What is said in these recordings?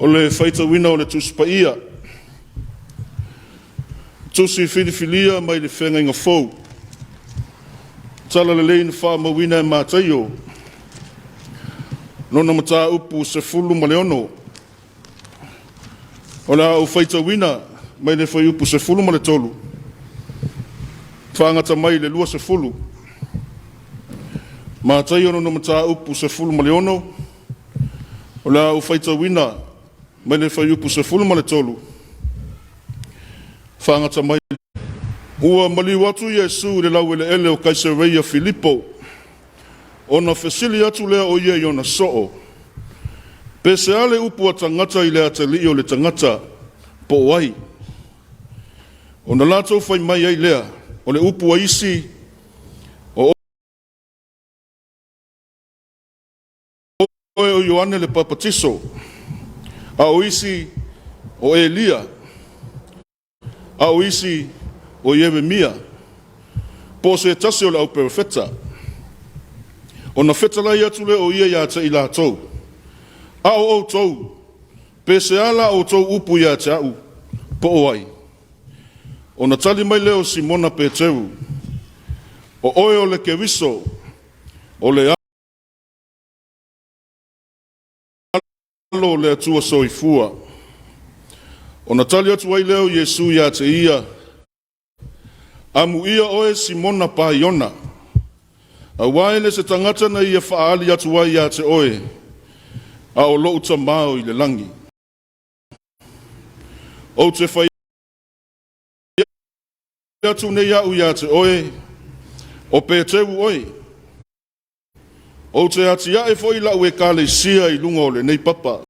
O le faitauina o le Tusi Paia, Tusi filifilia mai le Feagaiga Fou, Talalelei na faamauina e Mataio, lona mataupu 16. O le a ou faitauina mai le fuaiupu 13 faagata mai le 20. Mataio lona mataupu 16, o le a ou faitauina mai le fuaiupu 13 faagata mai. Ua maliu atu Iesu i le laueleele o Kaisareia Filipo, ona fesili atu lea o ia i ona soo, pe se a le upu a tagata i le atalii o le tagata, po o ai? Ona latou fai mai ai lea, o le upu a isi, o oe o Ioane le Papatiso, a o isi o Elia, a o isi o Ieremia, po o se tasi o le auperofeta. Ona fetalai atu lea o ia ia te i latou, a o outou, pe se a la outou upu ia te au, po o ai? Ona tali mai lea o Simona Peteru, o oe o le Keriso, o le Alo o le Atua Soifua. Ona tali atu ai lea o Iesu ia te ia, amuia oe Simona Paiona, aua e le se tagata na ia faaali atu ai ia te oe, a o lou Tama o i le lagi. Ou te fai atu nei au ia te oe, o Peteru oe, ou te atiae foi lau ekalesia i luga o lenei papa.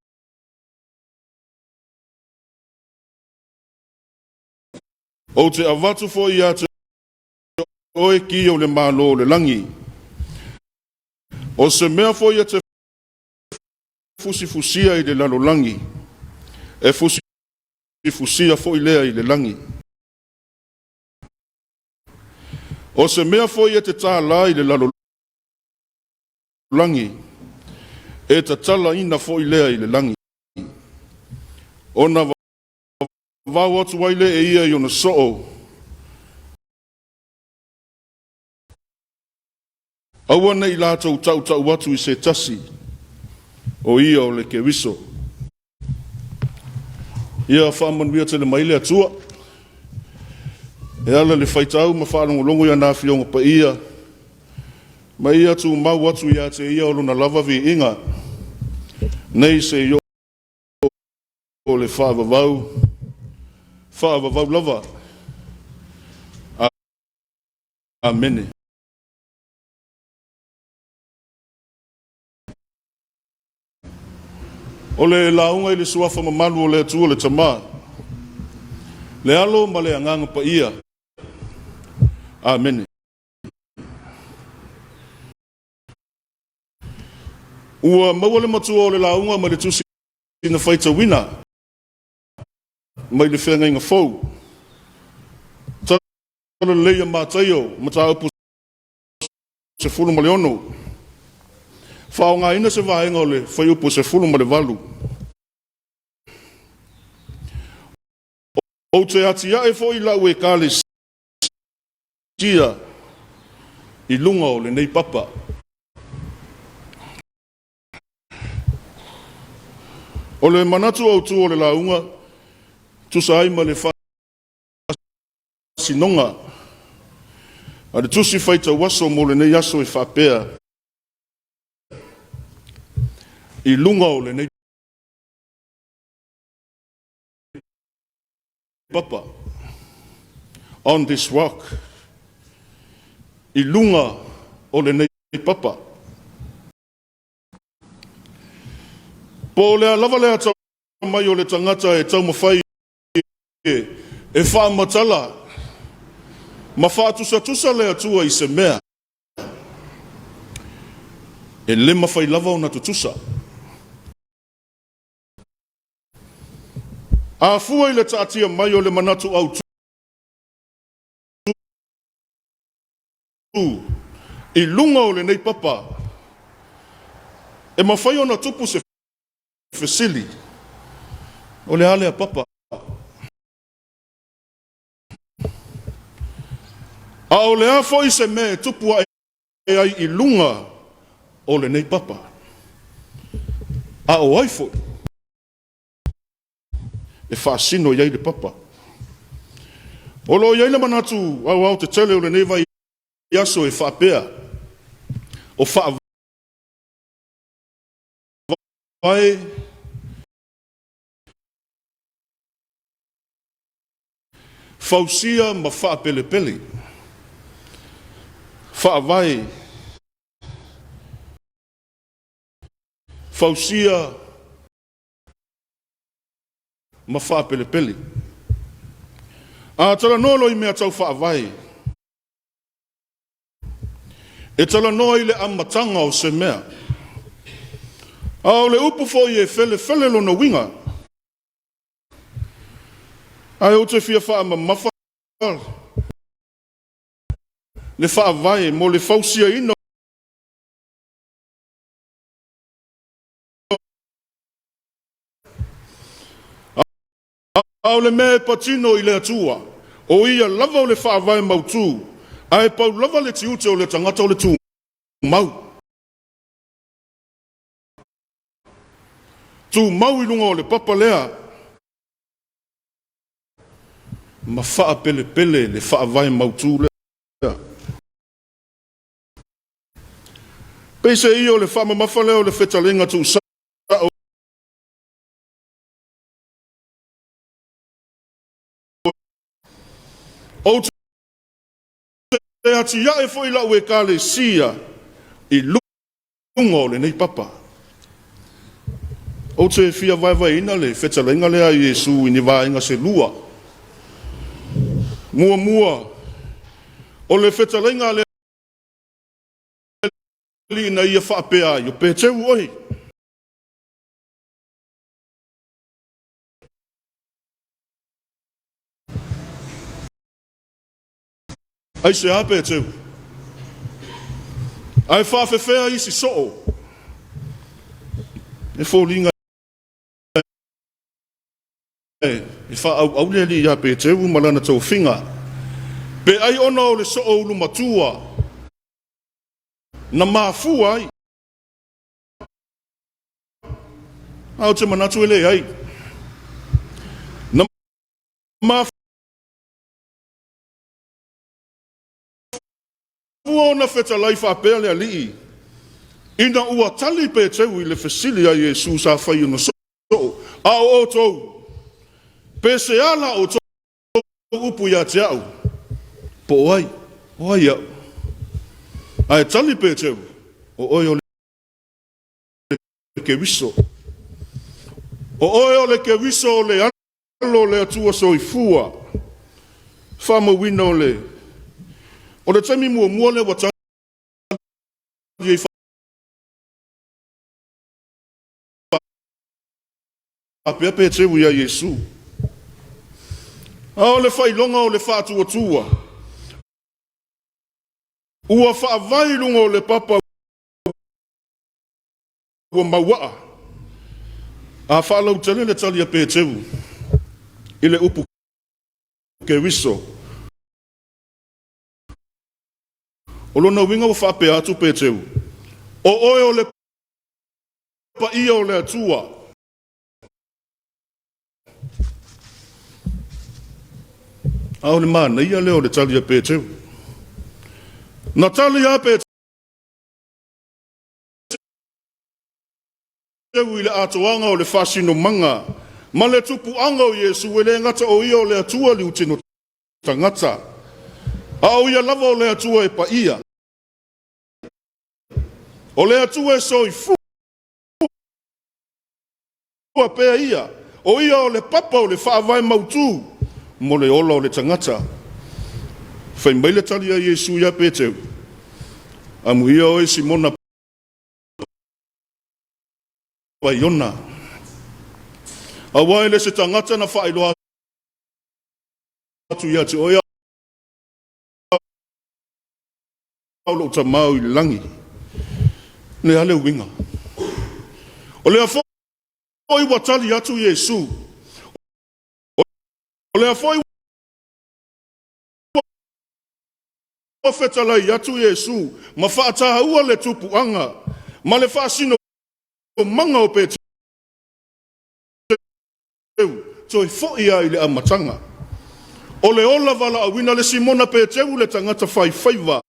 Ou te avatu foi ia te oe ki o le Malo o le lagi. O se mea foi e te fusifusia i le lalolagi, e fusifusia foi lea i le lagi. O se mea foi e te tālā i le lalolagi, e tatalaina foi lea i le lagi. Ona vavao atu ai lea e ia i ona soo, aua ne i latou tautau atu i se tasi, o ia o le Keriso. Ia faamanuia tele mai le Atua. E ala le faitau ma faalogologo i ana afioga paia, ma ia tumau atu ia te ia o lona lava viiga, nei se i oo le faavavau, faavavau lava. Amene. O le lauga i le suafa mamalu o le Atua le Tama, le Alo ma le Agaga Paia. Amene. Ua maua le matua o le lauga mai le tusi na faitauina mai le Feagaiga Fou. Talalelei a Mataio, mataupu 16. Faaaogaina se vaega o le fuaiupu 18. Ou te atiae foi lau Ekalesia i luga o lenei papa. O le manatu autu o le lauga, tusa ai ma le faasinoga a le Tusi Faitau Aso mo lenei aso e faapea, I luga o lenei papa, on this rock, i luga o lenei papa. Po o le a lava le atamai o le tagata e taumafai e faamatala ma faatusatusa le Atua i se mea, e le mafai lava ona tutusa. A fua i le taatia mai o le manatu autu i luga o lenei papa, e mafai ona tupu se fesili. O le a lea papa? A o le a foi se mea e tupu ae ai i luga o lenei papa? A o ai foi e faasino i ai le papa? O lo o i ai le manatu aoaotetele o lenei vaiaso e faapea, o faavae fausia ma faapelepele, faavae fausia ma faapelepele. A talanoa loa i mea tau faavae, e talanoa i le amataga o se mea. A o le upu foi e felefele lona uiga. Ae ou te fia faamamafa le faavae mo le fausiaina A o le mea e patino i le Atua, o ia lava o le faavae mautu, ae pau lava le tiute o le tagata o le tumau. Tumau i luga o le papa lea ma faapelepele le faavae mautu lea. Peiseai o le faamamafa lea o le fetalaiga tuusao Ou te atiae foi lau Ekalesia i luga o lenei papa. Ou te fia vaevaeina le fetalaiga lea a Iesu i ni vaega se lua. Muamua, o le fetalaiga a le Alii ina ia faapea ai, O Peteru oe. Aisea Peteru? Ae faafefea isi soo? E foliga e faaauau le Alii ia Peteru ma lana tofiga. Pe ai ona o le soo ulu matua na mafua ai. A ou te manatu e leai. Na mafua ona fetalai faapea le Alii, ina ua tali Peteru i le fesili a Iesu sa fai ona soo, A o outou, pe se a la outou upu ia te au, po o ai, o ai au? Ae tali Peteru, O oe o le Keriso. O oe o le Keriso o le Alo o le Atua Soifua. Faamauina o le O le taimi muamua lea ua tali ai faapea Peteru iā Iesu. A o le faailoga o le faatuatua ua faavae i luga o le papa ua mauaa. A faalautele le tali a Peteru i le upu Keriso, o lona uiga ua faapea atu Peteru, O oe o le paia o le Atua. A o le manaia lea o le tali a Peteru. Na tali lava Peteru i le atoaga o le faasinomaga ma le tupuaga o Iesu, e le gata o ia o le Atua liutino tagata, a o ia lava o le Atua e paia, o le Atua e soifua pea ia, o ia o le papa o le faavae mautu mo le ola o le tagata. Fai mai le tali a Iesu iā Peteru, Amuia oe Simona Paiona, aua e le se tagata na faailoa atu ia te oe a o lou Tama o i le lagi. Le a le uiga? O lea foi ua tali atu Iesu. O lea foi ua fetalai atu Iesu ma faataua le tupuaga ma le faasinomaga o Peteru, toe foi lava i le amataga. O le ola valaauina le Simona Peteru le tagata faifaiva,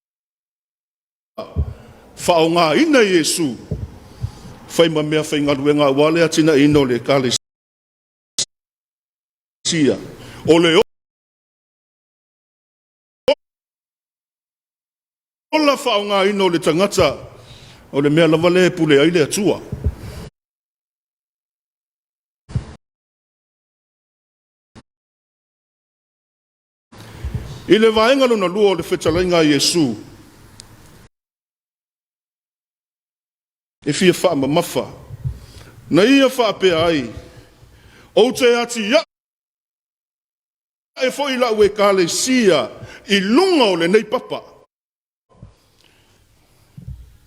faaaogaina Iesu fai ma mea faigaluega aua le atinaeina o le Ekalesia. O le ola faaaogaina o le tagata o le mea lava lea e pule ai le Atua. I le vaega lona lua o le fetalaiga a Iesu, e fia faamamafa, na ia faapea ai, Ou te atiae foi lau Ekalesia i luga o lenei papa.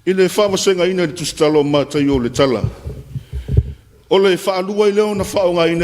I le faavasegaina i le tusitala o Mataio o le tala, o le faalua ai lea ona faaaogaina.